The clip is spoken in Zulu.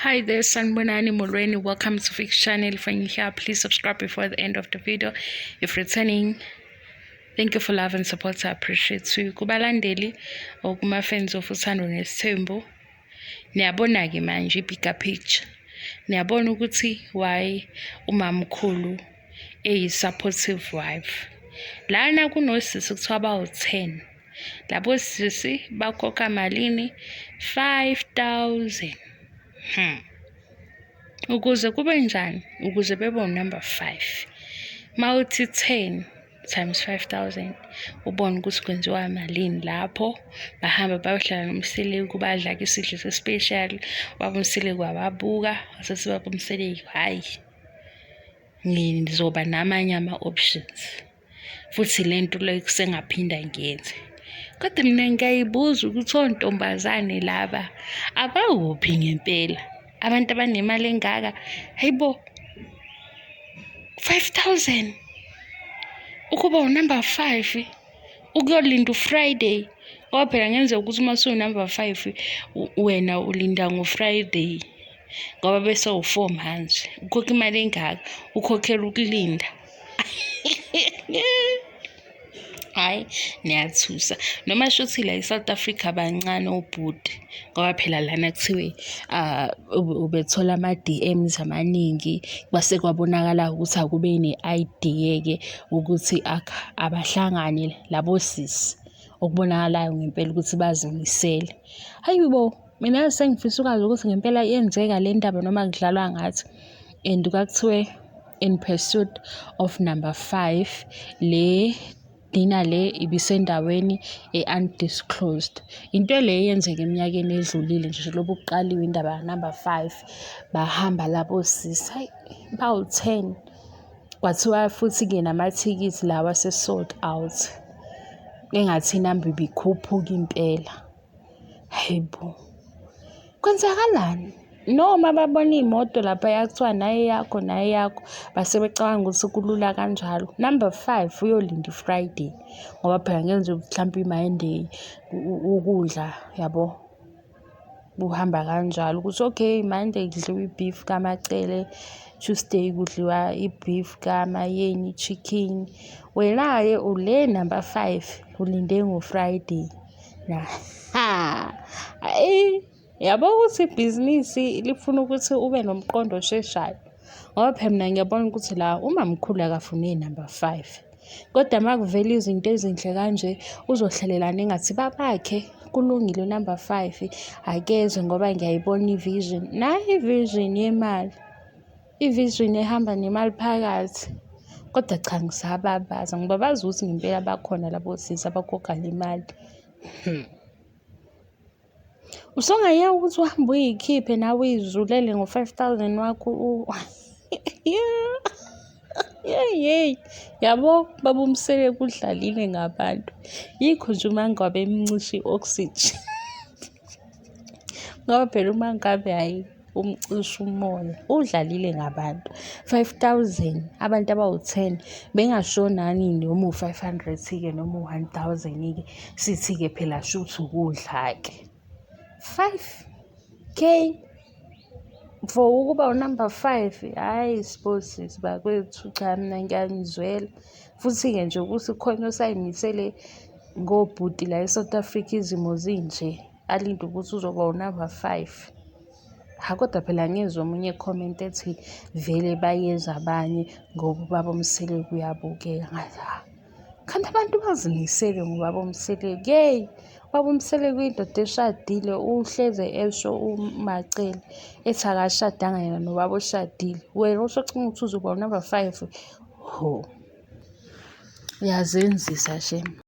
Hi there, Sanibonani Molweni. Welcome to Fix Channel. If you're here, please subscribe before the end of the video. If returning, thank you for love and support. I appreciate you. Kubalandeli or kuma-fans of Uthando Nesithembu, niyabona-ke manje i-bigger picture. Niyabona ukuthi why umamkhulu eyi-supportive wife. Lana kunosisi kuthiwa bawu-10. Labo sisi bakhokha malini? 5,000. Ukuze kube njani? Ukuze bebe unumber 5. Mawuthi 10 times 5000, ubone ukuthi kwenziwa malini lapho. Bahamba bayohlala noMseleku, badla-ke isidlo se-special. Ubaba uMseleku wababuka, wasethi ubaba uMseleku, hhayi, ngizoba namanye ama-options futhi le nto le kusengaphinda ngiyenze. Kodwa mina ngiyayibuza ukuthi ontombazane laba abawuphi ngempela, abantu abanemali engaka? Hayibo, 5000 ukuba unumber 5, ukuyolinda uFriday, ngoba phela ngenzeka ukuthi uma usuwunumber 5 wena ulinda ngoFriday, ngoba bese u-4 manje ukhokha imali engaka, ukhokhela ukulinda. Hhayi, niyathusa. Noma shuthi la e-South Africa bancane obhuti, ngoba phela lana kuthiwe ubethola ama-D_Ms amaningi, kwase kwabonakala ukuthi akube ne-idea-ke ukuthi abahlangane labo sisi okubonakalayo ngempela ukuthi bazimisele. Hhayi bo, mina sengifisa ukwazi ukuthi ngempela iyenzeka le ndaba noma kudlalwa ngathi. And kwakuthiwe in pursuit of number 5, le dinner le ibisendaweni e-undisclosed. Into le yenzeka eminyakeni edlulile nje, lobu kuqaliwe indaba ka-number 5, bahamba labo sisi, hayi, bawu-10. Kwathiwa futhi-ke namathikithi lawa ase-sold out, engathi inamba ibikhuphuka impela. Hayi bo, kwenzakalani? Noma babona iy'moto laphaya kuthiwa nayi eyakho, nayi eyakho, base becabanga ukuthi kulula kanjalo. Number 5 uyolinda i-Friday, ngoba phela kungenzeka ukuthi mhlampe i-Monday ukudla yabo kuhamba kanjalo, ukuthi okay, Monday kudliwa i-beef kaMacele, Tuesday kudliwa i-beef kaMayeni, chicken. Wena-ke ule number 5 ulinde ngo-Friday. Ha, hhayi, yabo ukuthi ibhizinisi lifuna ukuthi ube nomqondo osheshayo, ngoba phela mina ngiyabona ukuthi la umamkhulu akafuni number 5, kodwa uma kuvela izinto ezinhle kanje uzohlalelana engathi babakhe kulungile number 5 akezwe, ngoba ngiyayibona i-vision. Nayi i-vision yemali, i-vision ehamba nemali phakathi. Kodwa cha, ngisababaza ngoba bazi ukuthi ngempela bakhona labo sisi abakhokha le mali. Usungayeka ukuthi uhambe uyikhiphe nawe uyizulele ngo-5,000 wakho. Yeyi, yabo baba uMseleku udlalile ngabantu. Yikho nje uma ngabe emncisha i-oxygen, ngoba phela uma ngabe hhayi umcisha umoya, udlalile ngabantu. 5000 abantu abawu-10, bengasho nani noma u-500-ke noma u-1000-ke, sithi-ke phela shuthi ukudla-ke. 5K for ukuba unumber 5, hhayi sibosisi bakwethu, cha mina ngiyanizwela. Futhi-ke nje ukuthi khona osayimisele ngobhuti la e-South Africa izimo zinje, alinde ukuthi uzoba unumber 5. Ha, kodwa phela ngezwa omunye e-comment ethi vele bayeza abanye ngoba ubaba uMseleku uyabukeka. Ngathi ha, kanti abantu bazimisele ngobaba uMseleku. Yeyi, ubaba uMseleku uyindoda eshadile, uhleze esho uMacele ethi akashadanga yena nobaba oshadile. Wena usocabanga ukuthi uzoba unumber 5? Ho, uyazenzisa shame.